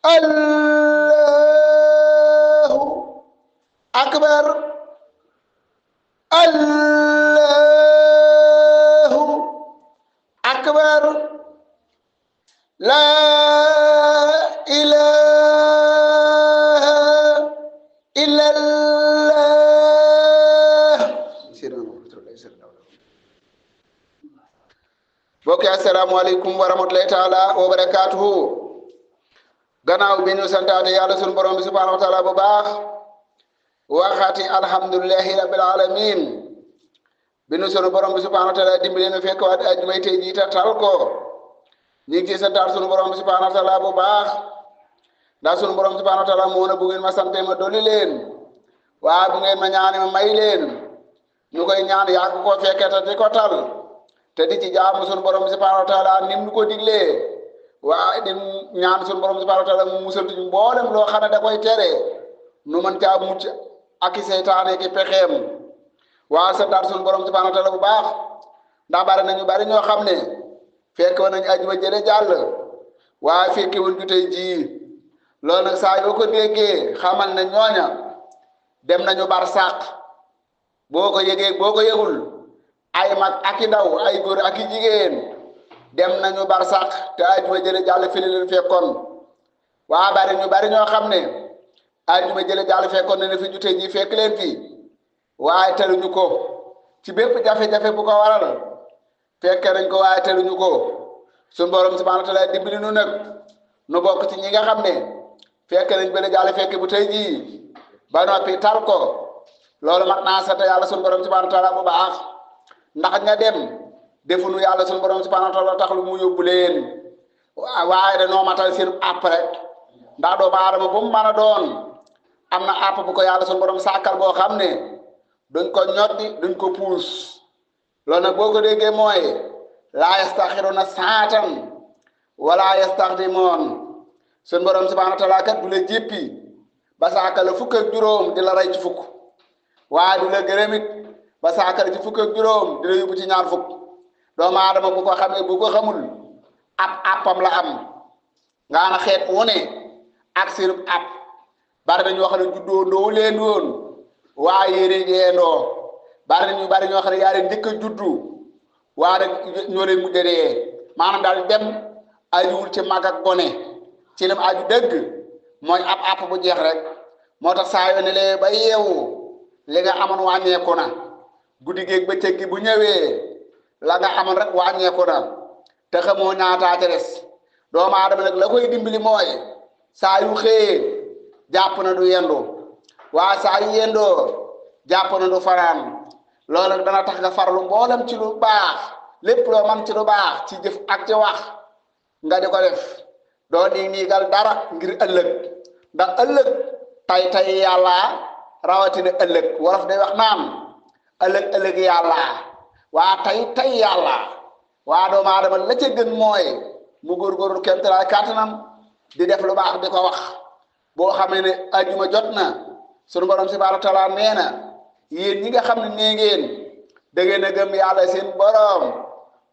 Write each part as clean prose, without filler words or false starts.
allahu akbar allahu akbar la ilaha illallah. bokki asalaamaaleykum wa rahmatulahi taala wa barakaatuhu. gannaaw bi ñu santaate yàlla sunu borom bi subhaanahu wa taala bu baax waxaati alhamdulilahi rabbil alamin bi ñu sunu borom bi subhaanahu wa taala dimbali nu fekk waat ajumay tey jii tal ko ñu ngi ciy santaat sunu borom bi subhaanahu wa taala bu baax ndax sunu borom bi subhaanahu wa taala moo ne bu ngeen ma sante ma dolli leen waa bu ngeen ma ñaane ma may leen ñu koy ñaan yàgg koo fekkee te di ko tal te di ci jaamu sunu borom bi subhaanahu wa taala nim nu ko diglee waaye di ñaan sunu borom subhaanahu wa taala mu musal ci mboolem loo xam ne da koy tere nu mën caa mucc ak i seytaane ki pexeem waa santaat sunu borom subhaanahu wa taala bu baax ndax bari nañu bari ñoo xam ne fekk woon nañu ajuma jële jàll waaye fekki woon ju tey jii loolu nag saa yoo ko déggee xamal ne ñooña dem nañu bar sàq boo ko yëgee boo ko yëgul ay mag ak i ndaw ay góor ak i jigéen dem nañu bar sax te ajuma jële jàll fi leen fekkoon waa bari ñu bari ñoo xam ne ajuma jële jàll fekkoon ne fi jute ji fekk leen fi waaye teluñu ko ci bépp jafe-jafe bu ko waral fekke nañ ko waaye teluñu ko suñu borom subhaanahu wa taala dimbali nu nag nu bokk ci ñi nga xam ne fekk nañ bële jàll fekk bu tey jii ba noppi tal ko loolu mat naa sant yàlla suñu borom subhaanahu wa taala bu baax ndax ña dem defuñu yàlla suñu borom subhaanahu wa taala tax lu mu yóbbu leen waaye dañoo matal seen àpp rek ndax doomu aadama bu mu mën a doon am na àpp bu ko yàlla suñu borom sàkkal boo xam ne duñ ko ñoddi duñ ko puus loolu nag boo ko déggee mooy laa yastaxiruna saatan wala yastaxdimoon suñu borom subhaanahu wa taala kat du la jéppi ba sàkkal fukk ak juróom di la rey ci fukk waaye du la gërëmit ba sàkkal ci fukk ak juróom di la yóbbu ci ñaar fukk doomu aadama bu ko xamee bu ko xamul ab appam la am nga na xeet wu ne ak seenub app bari na ñoo xam ne juddoo ndoowu leen woon waaye yéene yeendoo bari na ñu bari ñoo xam ne yaa leen njëkk a juddu waa rek ñoo leen mujj dee maanaam daal dem ajuwul ci mag ak gone ci lim aju dëgg mooy ab app bu jeex rek moo tax saa yoo ne lee ba yeewu li nga amoon wàññeeku na guddi géeg bëccëg gi bu ñëwee la nga amoon rek wàññeeku na te xamoo ñaataa ca des doomu aadama nag la koy dimbali mooy saa yu xëyee jàpp na du yendu waa saa yu yendoo jàpp na du fanaan loolu nag dana tax nga farlu mboolem ci lu baax lépp loo man ci lu baax ci jëf ak ci wax nga di ko def doo di niigal dara ngir ëllëg ndax ëllëg tay yàlla rawatina ëllëg wolof day wax naan ëllëg yàlla waa tay yàlla waa doomu aadama la ca gën mooy mu góorgóorlu kéemtalaay kàttanam di def lu baax di ko wax boo xamee ne ajuma jot na sunu borom subhaanahu wa taala nee na yéen ñi nga xam ne nee ngeen da ngeen a gëm yàlla seen borom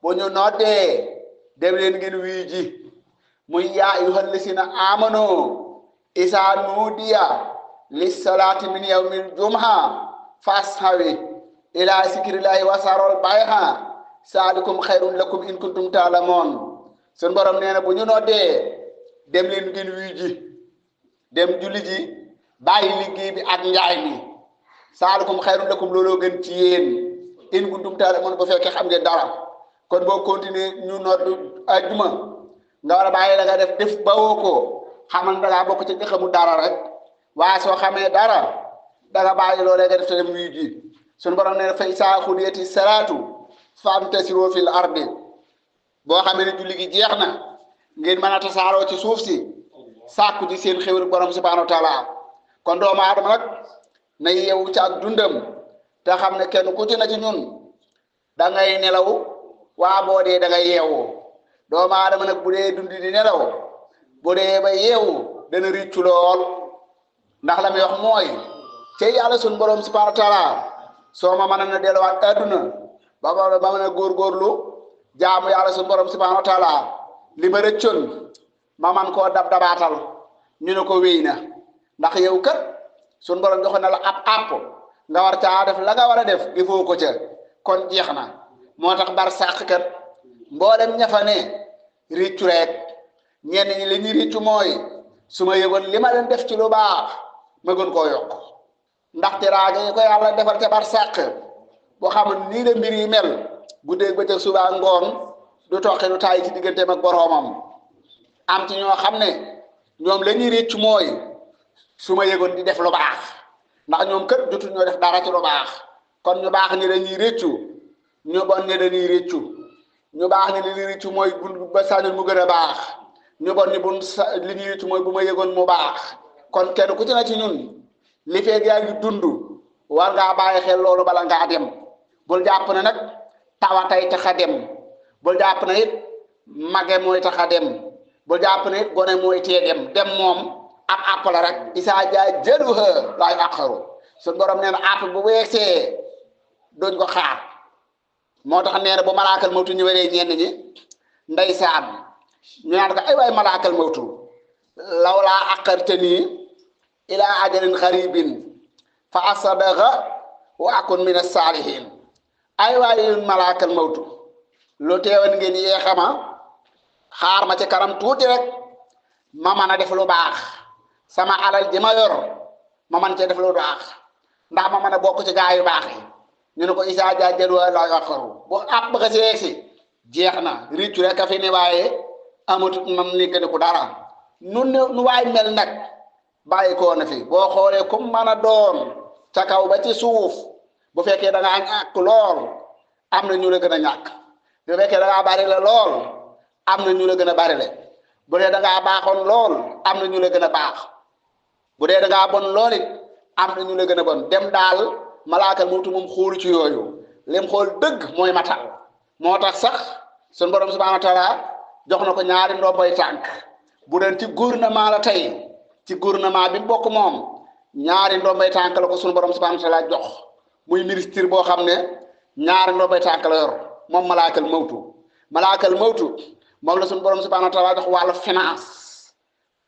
bu ñu noddee dem leen ngeen wuyu ji muy yaa ayyuhal lazina aamanu izaa nuudiya lis-salaati min yawmil jumu'a fas'aw ila zikrillahi wa zarul bay'a saalikum xayrun lakum in kuntum ta'lamoon sun borom nee na bu ñu noddee dem leen ngeen wuyu ji dem julli ji bàyyi liggéey bi ak njaay mi saalikum xayrun lakum looloo gën ci yéen in kuntum ta'lamoon bu fekkee xam ngeen dara kon boo continuer ñu noddu ajuma nga war a bàyyi la nga def bawoo ko xamal da ngaa bokk ci ñi xamul dara rek waaye soo xamee dara da nga bàyyi loolee nga def te dem wuyu ji sunu borom nee na fa izaa qudiyati salaatu fantashiruu fil ardi boo xamee ne julli gi jeex na ngeen mën a tasaaroo ci suuf si sàkku ci seen xéwal borom subhaanahu wa taala kon doomu aadama nag na yeewu ci ak dundam te xam ne kenn ku ci na ci ñun da ngay nelaw waa boo dee da ngay yeewu doomu aadama nag bu dee dund di nelaw bu dee ba yeewu dana riccu lool ndax la muy wax mooy ci yàlla sun borom subhaanahu wa taala soo ma mën na delluwaat àdduna ba mën a góorgóorlu jaamu yàlla sun borom subhaanahu wa taala li ma rëccoon ma man koo dabaatal ñu ne ko wéy na ndax yow kat sun borom joxoon na la ab àpp nga war caa def la nga war a def defoo ko ca kon jeex na moo tax bar sàq kat mboolem ñafa ne riccu rek ñenn ñi li ñuy riccu mooy su ma yëgoon li ma leen def ci lu baax ma gën koo yokk ndax teraanga yi ko yàlla defal ca bar sàq boo xamul nii la mbir yi mel guddeeg bëccëg suba ngoon du toqi du taay ci digganteem ak boroomam am ci ñoo xam ne ñoom la ñuy riccu mooy su ma yëgoon di def lu baax ndax ñoom kët jotu ñoo def dara ci lu baax kon ñu baax ni dañuy réccu ñu bon ni dañuy réccu ñu baax ni li ñuy réccu mooy bu ba sañoon mu gën a baax ñu bon ni li ñuy réccu mooy bu ma yëgoon mu baax kon kenn ku ci na ci ñun li feeg yaa ngi dund war ngaa bàyyi xel loolu bala ngaa dem bul jàpp ne nag tawatay tax a dem bul jàpp ne it mage mooy tax a dem bul jàpp ne it gone mooy tee dem moom ab àpp la rek isaa jaa jëluha laay àqaru suñ borom nee na àpp bu weesee duñ ko xaar moo tax nee na bu malaakal mawtu ñu waree ñenn ñi ndeysaan ñu naan ko ay waay malaakal mawtu law laa aqartanii ilaa ajalin xaribin fa asadaqa wa akun min as-saalihin ay waay yéen malaakal mawtu lu teewoon ngeen yeexama xaar ma ci kanam tuuti rek ma mën a def lu baax sama alal ji ma yor ma mën cee def lu baax ndax ma mën a bokk ci gaa yu baax yi ñu ne ko isaa jaa jëluha laa yaxaru bu àpp ba xasee si jeex na riccu rek a fi ne waaye amatut nam néggandiku dara nu waay mel nag bàyyi koo na fi boo xoolee comme mën a doon ca kaw ba ci suuf bu fekkee da ngaa ñàkk lool am na ñu la gën a ñàkk bu fekkee da ngaa bari la lool am na ñu la gën a bari le bu dee da ngaa baaxoon lool am na ñu la gën a baax bu dee da ngaa bon lool it am na ñu la gën a bon dem daal malaakal mawtu moom xoolu ci yooyu lim xool dëgg mooy matal moo tax sax sun borom subhanahu wa taala jox na ko ñaari ndomboy tànk bu doon ci gouvernement la tey ci gouvernement bi bokk moom ñaari ndomboy tànk la ko sun borom subhanahu wa taala jox muy ministre boo xam ne ñaari ndomboy tànk la yor moom malaakal mawtu moom la sun borom subhanahu wa taala jox wàllu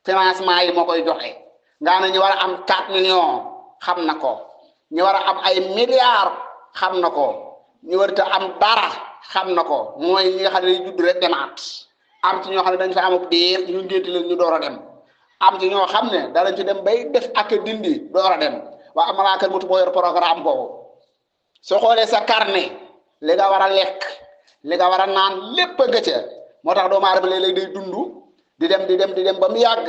financement yi moo koy joxe nga ne ñu war a am 4 millions xam na ko ñu war a am ay milliards xam na ko ñu war a am dara xam na ko mooy ñi nga xam ne dañuy judd rek demaat am ci ñoo xam ne dañ fa amuk diir ñu ngénti leen ñu door a dem am ci ñoo xam ne danañ ci dem bay def ak dindi door a dem waa malaakal mawtu moo yor programme boobu soo xoolee sa carnet li nga war a lekk li nga war a naan lépp nga ca moo tax doomu aadama léeg-léeg day dund di dem ba mu yàgg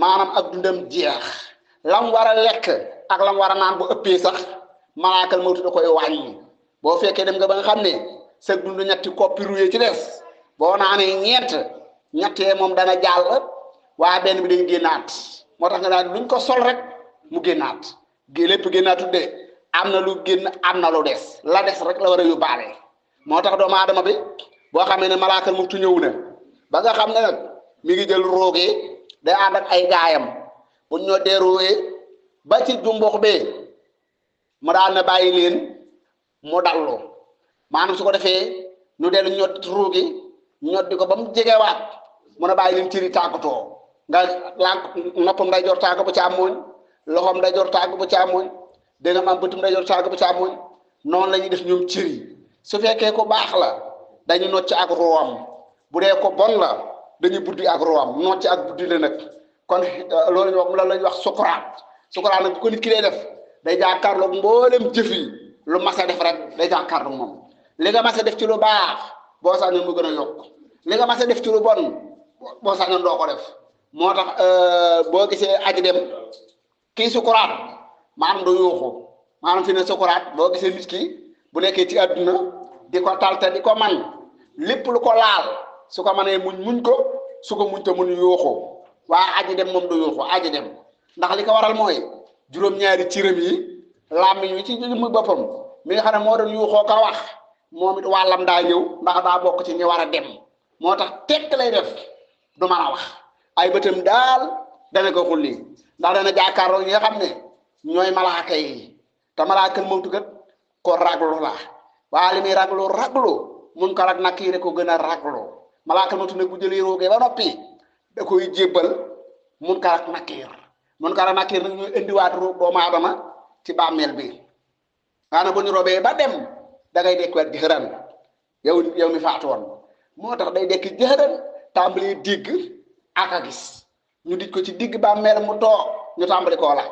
maanaam ak dundam jeex lam war a lekk ak lam war a naan bu ëppee sax malaakal mawtu da koy wàññi boo fekkee dem nga ba nga xam ne sa dund ñetti koppi ruye ci des boo naanee ñettee moom dana jàll waa benn bi day génnaat moo tax nga daan luñ ko sol rek mu génnaat lépp génnaatut de am na lu génn am na lu des la des rek la war a yóbbaale moo tax doomu aadama bi boo xamee ne malaakal mawtu ñëw na ba nga xam ne nag mi ngi jël roogee day ànd ak ay gaayam bu ñoo dee roogee ba ci jumbux bi mu daal na bàyyi leen mu dallu maanaam su ko defee ñu dellu ñot ruugi ñot di ko ba mu jegewaat mun a bàyyi leen cëri tàggatoo nga lànk noppam day jor tàgg bu càmmooñ loxoom day jor tàgg bu càmmooñ dégg nga maam bëtum day jor tàgg bu càmmooñ noonu la ñuy def ñoom cëri su fekkee ko baax la dañu nocc ak roam bu dee ko bon la dañuy buddi ak roam nocc ak buddi la nag kon loolu la ñuy wax sukuraat nag bu ko nit ki dee def day jàkkaarloog mboolem jëf yi lu mas a def rek day jàkkaarloog moom li nga mas a def ci lu baax boo sañoon mu gën a yokk li nga mas a def ci lu bon boo sañoon doo ko def moo tax boo gisee aji dem kii sukuraat maanaam du yuuxu maanaam fi ne sukuraat boo gisee nit ki bu nekkee ci àdduna di ko tal te di ko man lépp lu ko laal su ko mënee muñ ko su ko muñ te mun yuuxu waaye aji dem moom du yuuxu aji dem ndax li ko waral mooy juróom-ñaari cëram yi làmmiñ wi ci jëmm boppam mi nga xam ne moo doon yuuxoo ko wax moom it wàllam daa ñëw ndax daa bokk ci ñi war a dem moo tax tekk lay def du mën a wax ay bëtam daal dana ko xulli ndax dana jàkkaarloo ñi nga xam ne ñooy malaaka yi te malaakal mawtu kat ko raglu la waaye li muy raglu mun ko rag nakiire ko gën a raglu malaakal mawtu nag bu jëlee roogee ba noppi da koy jébbal munkar ak nakiir munkar ak nakiir nag ñuy indiwaat doomu aadama ci bàmmeel bi maanaam bu ñu robee ba dem da ngay dekkiwaat jëxëran yow mi faatu woon moo tax day dekki jëxëran tàmbali digg ak a gis ñu dig ko ci digg bàmmeel mu toog ñu tàmbali koo laaj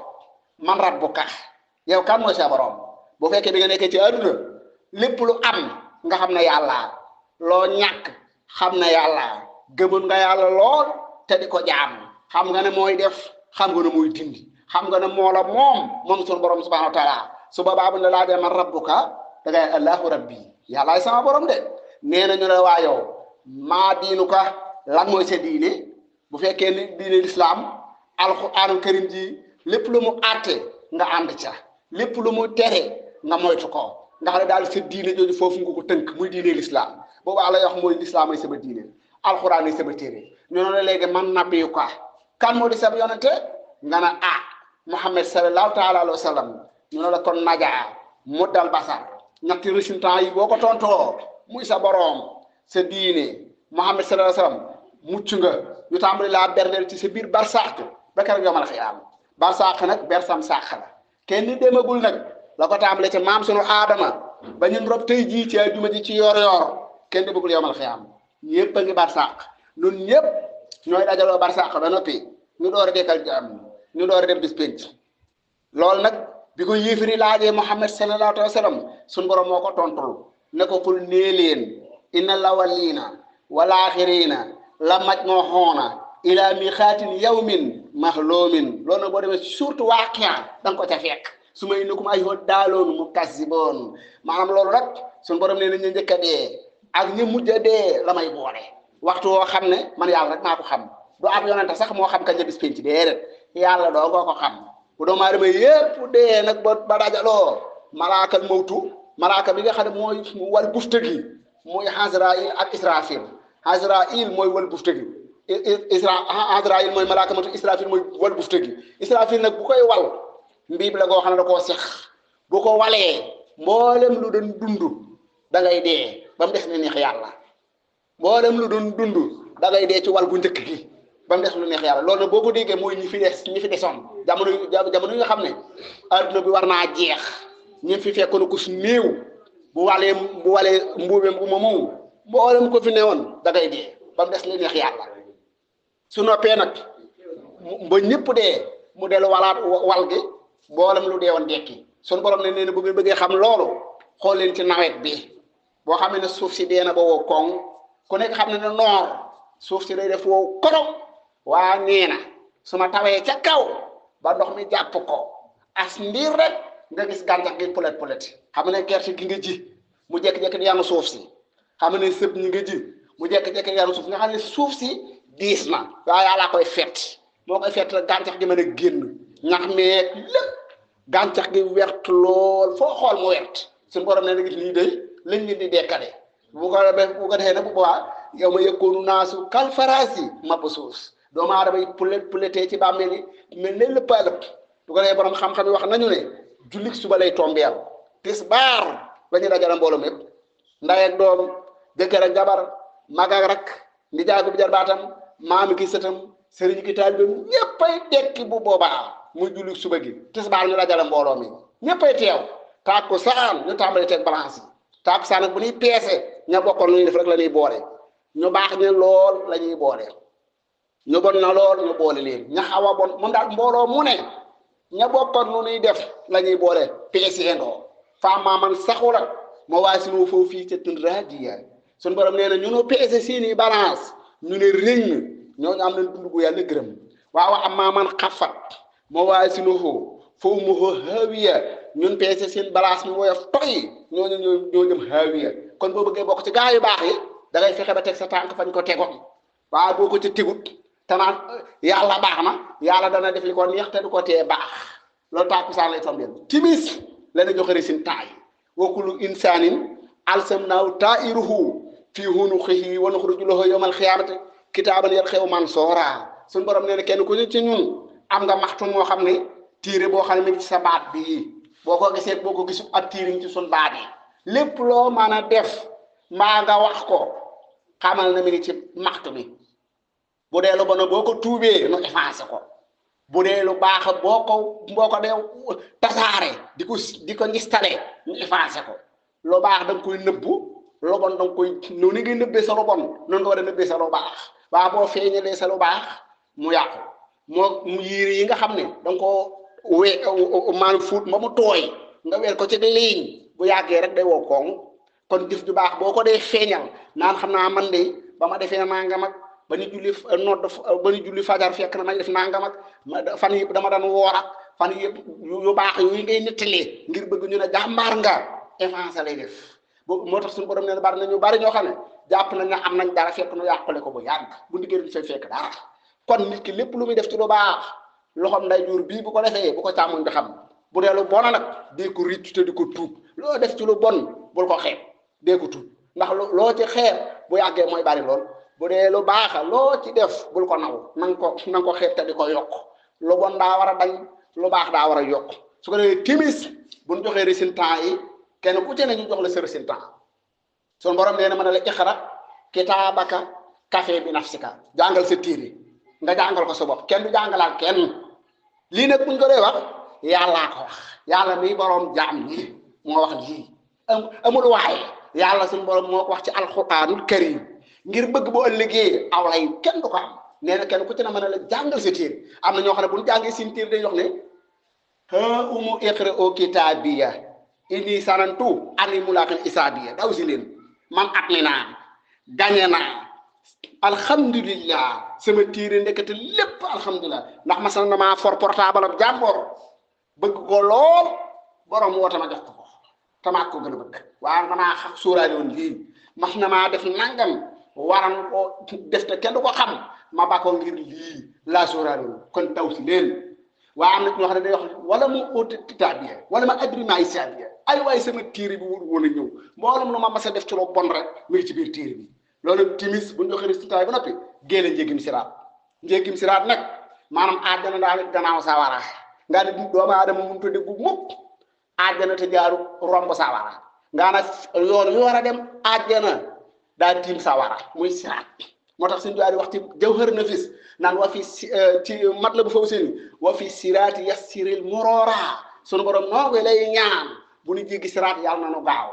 man rabbuka yow kan mooy sa borom bu fekkee bi nga nekkee ci àdduna lépp lu am nga xam ne yàlla loo ñàkk xam ne yàlla gëmoon nga yàlla lool te di ko jaam xam nga ne mooy def xam nga ne mooy dindi xam nga ne moo la moom sunu borom subhanahu wa taala su boobaa bu ne laajee man rabbuka da ngay allahu rabbi yàllaay sama borom de nee na ñu ne waa yow maa diinuka lan mooy sa diine bu fekkee ni diine lislaam alxuraanul karim ji lépp lu mu àtte nga ànd ca lépp lu mu tere nga moytu ko nga xam ne daal sa diine jooju foofu nga ko tënk muy diine lislaam boobaa lay wax mooy lislaam ay sama diine alxuraan ay sama téere ñu ne la léegi man nabiyu ka kan moo di sama yonente nga ne Muhammad sallallahu taala alayhi wa sallam ñu ne la kon najaa muddal basar ñetti résultats yi boo ko tontoo muy sa boroom sa diine Muhammad sallallahu alayhi wa sallam mucc nga ñu tàmbali laa berneel ci sa biir barsàq ba keroog yomal xiyaam barsàq nag bersam sàq la kenn demagul nag la ko tàmbale ci maam sunu aadama ba ñun rob tey jii ci àjjuma ji ci yor-yor kenn demagul yomal xiyaam ñëpp a ngi barsàq ñun ñëpp ñooy dajaloo barsàq ba noppi ñu door a dekkal jàmm ñu door a dem bis penc loolu nag bi ko yéefari laajee Muhammad sallallahu alayhi wa sallam sunu borom moo ko tontul ne ko qul nee leen inna lawalina wal axirina la majmuuna ila miqaatin yawmin mahluumin loolu nag boo demee surtout Waaqia da nga ko ca fekk su ma innakum ayyuha daaloon mukazziboon maanaam loolu rek sunu borom nee na ñu njëkk a dee ak ñi mujj a dee la may boole waxtu woo xam ne man yàlla rek maa ko xam du ab yonente sax moo xam kañ la bis penc déedéet yàlla doo ko xam bu doomu aadama yépp dee nag ba dajaloo malaakal mawtu malaaka bi nga xam ne mooy wal bufta gi mooy Azraïl ak Israfil Azraïl mooy wal bufta gi Azraïl mooy malaaka mawtu Israfil mooy wal bufta gi Israfil nag bu koy wal mbiib la goo xam ne da koo sex bu ko walee mboolem lu doon dund da ngay dee ba mu des ne neex yàlla mboolem lu doon dund da ngay dee ci wal gu njëkk gi ba mu des lu neex yàlla loolu nag boo ko déggee mooy ñi fi desoon jamono yi nga xam ne adduna bi war naa jeex ñi fi fekkoon ko su néew bu walee mbuubeem bu ma moom mboolem ko fi newoon da ngay dee ba mu des lu neex yàlla su noppee nag ba ñëpp dee mu dellu walaat wal gi mboolem lu dee woon dekki sunu borom ne nee na bu ngeen bëggee xam loolu xool leen ci nawet bi boo xam ne suuf si dee na ba woo koŋ ku nekk xam ne ne noor suuf si day def wow korong waa nee na su ma tawee ca kaw ba ndox mi jàpp ko as ndiir rek nga gis gàncax gi pulet xam ne gerte gi nga ji mu jékki-jékki di yanu suuf si xam ne sëb ñi nga ji mu jékki-jékki di yanu suuf nga xam ne suuf si diis na waaye yàlla koy fett moo koy fett rek gàncax gi mën a génn ñax meeg lépp gàncax gi wert lool foo xool mu wert suñu borom ne na gis lii day lañ leen di dekkale bu ko defee nag bu boobaa yow ma yëkkoonu naasu kal faraasi mapp suuf doomu aadama yi puletee ci bàmmeel yi mel ne lëpp a lëpp bu ko defee borom xam-xam yi wax nañu ne jullit suba lay tombeel tisbaar la ñu dajale mbooloo mépp ndey ak doom jëkkër ak jabar mag ak rak ndijaagu bi jarbaatam maami ki sëtam sëriñ ki taalibeem ñëppay dekki bu boobaa muy jullit suba gi tisbaar ñu dajale mbooloo mi ñëppay teew takkusaan ñu tàmbali teg balance yi takkusaan nag bu ñuy peese ña bokkoon lu ñuy def rek la ñuy boole ñu baax ne lool la ñuy boole ñu bon na lool ñu boole leen ña xaw a bon moom daal mbooloo mu ne ña bokkoon lu ñuy def la ñuy boole peeseendoo faamaa man saxula moo waaye sunu foofu fii ca tund raadiya suñu borom nee na ñu ngi peese seeni balance ñu ne rëñ ñooñu am nañ dund gu yàlla gërëm waaw amaa man xafat moo waaye sunu foofu mu hawiya ñun peese seen balance mi woyof toy ñooñu ñoo jëm hawiya kon boo bëggee bokk ci gaa yu baax yi da ngay fexe ba teg sa tànk fañ ko tegoon waaye boo ko ci tegut tanaan yàlla baax na yàlla dana def li ko neex te du ko tee baax loolu tàkkusaan lay tombeel timis lana joxe résultat yi wa kullu insaanin alzamnaahu taa'iruhu fii unuqihi wa nuxriju lahu yawmal qiyaamati kitaaban yalqaahu mansuura suñu borom nee na kenn ku ñu ci ñun am nga maxtu moo xam ne tiire boo xam ne mi ngi ci sa baat bii boo ko gisee boo ko gisul ab tiiriñ ci sun baat yi lépp loo mën a def mbaa nga wax ko xamal na mi ngi ci maxtu bi bu dee lu bon boo ko tuubee nu effacé ko bu dee lu baax boo ko dee tasaare di ko ngistale ñu effacé ko lu baax da nga koy nëbbu lu bon da nga koy noonu ngay nëbbee sa lu bon noonu nga war a nëbbee sa lu baax waa boo feeñalee sa lu baax mu yàqu mu yére yi nga xam ne da nga koo maanaam fuut ba mu tooy nga weer ko ci liiñ bu yàggee rek day woo koŋ kon jëf ju baax boo ko dee feeñal naan xam naa man de ba ma defee nangam ak ba ñu julli nodd ba ñu julli fajar fekk na may def nangam ak fan yëpp dama daan woor ak fan yëpp yu baax yooyu ngay nettalee ngir bëgg ñu ne jàmbaar nga avancé lay def boobu moo tax suñu borom ne bari na ñu bari ñoo xam ne jàpp nañ ne am nañ dara fekk nu yàqule ko bu yàgg bu ndiggéen ñu fay fekk dara kon nit ki lépp lu muy def ci lu baax loxom nday jur bii bu ko defee bu ko càmmoñ bi xam bu dee lu bon nag dee ko ricc te di ko tuub loo def ci lu bon bul ko xeeb dee ko tuub ndax loo ci xeeb bu yàggee mooy bari lool bu dee lu baax loo ci def bul ko naw na nga ko xeeb te di ko yokk lu bon daa war a dañ lu baax daa war a yokk su ko defee timis bu ñu joxee résultat yi kenn ku ci ne ñu jox la sa résultat sun borom nee na mën a la iqra kitaabaka kafe bi nafsika jàngal sa téere nga jàngal ko sa bopp kenn du jàngalaat kenn lii nag buñ ko dee wax yàllaa ko wax yàlla mi borom jaam ñi moo wax lii amul waaye yàlla suñu borom moo ko wax ci alquranul karim ngir bëgg bu ëllëgee aw lay kenn du ko am nee na kenn ku ci ne mën a la jàngal sa téere am na ñoo xam ne bu ñu jàngee seen téere dañuy wax ne ha umu iqra o kitaabiya inni sanantu ani mulaqin isaabiya daw si leen man at mi naa gañe naa alhamdulillah sama téere ndekete lépp alhamdulillah ndax masal na maa for portable ab jàmboor bëgg ko lool borom woote ma jox ko tamaat ko gën a bëgg waaye damaa xam sóoraale woon lii mas na maa def nangam waran ko def te kenn du ko xam ma ba ko ngir lii laa sóoraale woon kon taw si leen waaye am na ñoo xam ne day wax wala mu oote kitaabiya wala ma adri maa isaabiya ay waaye sama téere bi wóor woon a ñëw mboolem lu ma mas a def ci lu bon rek mu ngi ci biir téere bi loolu timis bu ñu joxee résultat yi ba noppi géele njégim siraat nag maanaam àjjana daal gannaaw sawara nga ne doomu aadama mënut a dégg mukk àjjana te jaaru romb sawara nga nag yoon wi war a dem àjjana daa tiim sawara muy siraat moo tax suñu jaari wax ci jawhar nafis naan wa fi ci Matlabu Fawzayni wa fi siraati yassiril murora sunu borom noo koy lay ñaan bu ñu jéggi siraat yàlla na nu gaaw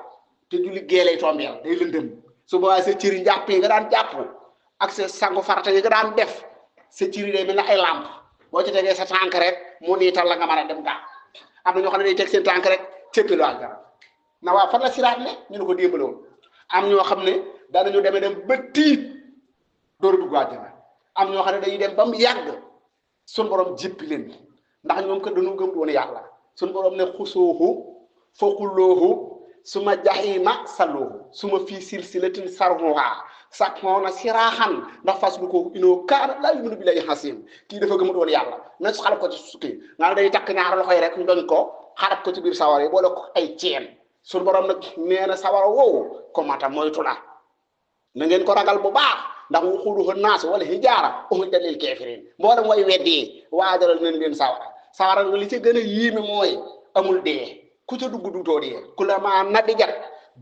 te julli géelay tombeel day lëndëm su boobaa sa cëri njàpp yi nga daan jàpp ak sa sangu farata yi nga daan def sa cëri day mel ne ay lamp boo ci tegee sa tànk rek mu niital la nga mën a dem gaaw am na ñoo xam ne day teg seen tànk rek cëppilu ak dara na waa fan la siraat ne ñu ne ko démbaloon am ñoo xam ne daanañu demee dem ba tiit door a dugg àjjana am ñoo xam ne dañuy dem ba mu yàgg suñu borom jéppi leen ndax ñoom kat dañu gëm woon yàlla suñu borom ne xusoohu foquloohu suma jaxiima saloohu suma fii silsilatin sarhuha sakhoona siraaxan ndax fas lu ko inoo kaana laa yuminu billahi xasim kii dafa gëmut woon yàlla na xalab ko ci sukki nga ne day takk ñaar loxo yi rek ñu doñ ko xarab ko ci biir sawara yi boole ko ay ceen suñu borom nag nee na sawara woowu komata moytu la na ngeen ko ragal bu baax ndax wuquuduha naas wala hijaara u'iddat lil kaafiriin mboolem way weddee waajalal nañ leen sawara nga li ci gën a yéeme mooy amul dee ku ca dugg duutoo dee ku la maa nadijat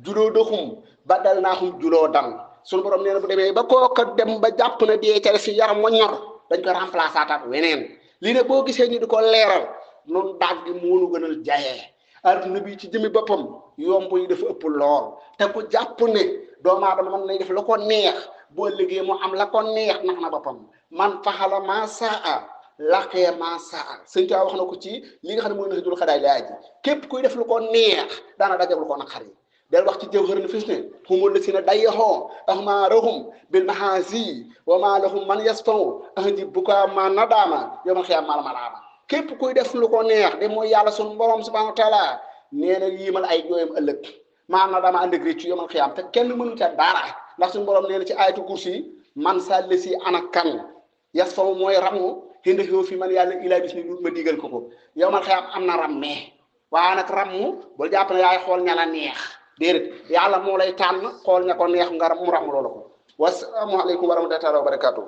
juloo doxum badal naaxum juloo dam suñu borom nee na bu demee ba kooka dem ba jàpp na dee ca si yaram wa ñor dañ ko remplacer ak weneen lii ne boo gisee ñu di ko leeral noonu daag gi moonu gënal jayee adduna bi ci jëmi boppam yomb yi dafa ëpp lool te ku jàpp ne doomu aadama mën nay def la ko neex boo liggéey mu am la ko neex nax na boppam man faxala ma saa laqee ma saa sëñ Tuubaa wax na ko ci li nga xam ne mooy naxijul xadaay laay ji képp kuy def lu ko neex daana dajal lu ko naqari del wax ci jawhar nafis ne humul lasina dayyahoo ahmaarahum bil mahaasi wa ma lahum man yasfau ahdi buka ma nadama yawmal xiyaam mal malaama képp kuy def lu ko neex de mooy yàlla sunu borom subhanahu wa taala nee na yiimal ay jooyam ëllëg ma nadama ànd ak réccu yawmal xiyaam te kenn mënu ca dara ndax suñu borom nee na ci ayatu kursi man sa lesi ana kan yasfau mooy ramu xindi xew fi man yàlla ilaa bis ni lu ma digal ko yawmal xiyaam am na rammee waaye nag ramu bul jàpp ne yaay xool ña la neex déedéet yàlla moo lay tànn xool ña ko neex nga mu ramu loolu ko wasalaamu aleykum wa rahmatullahi wa barakatuh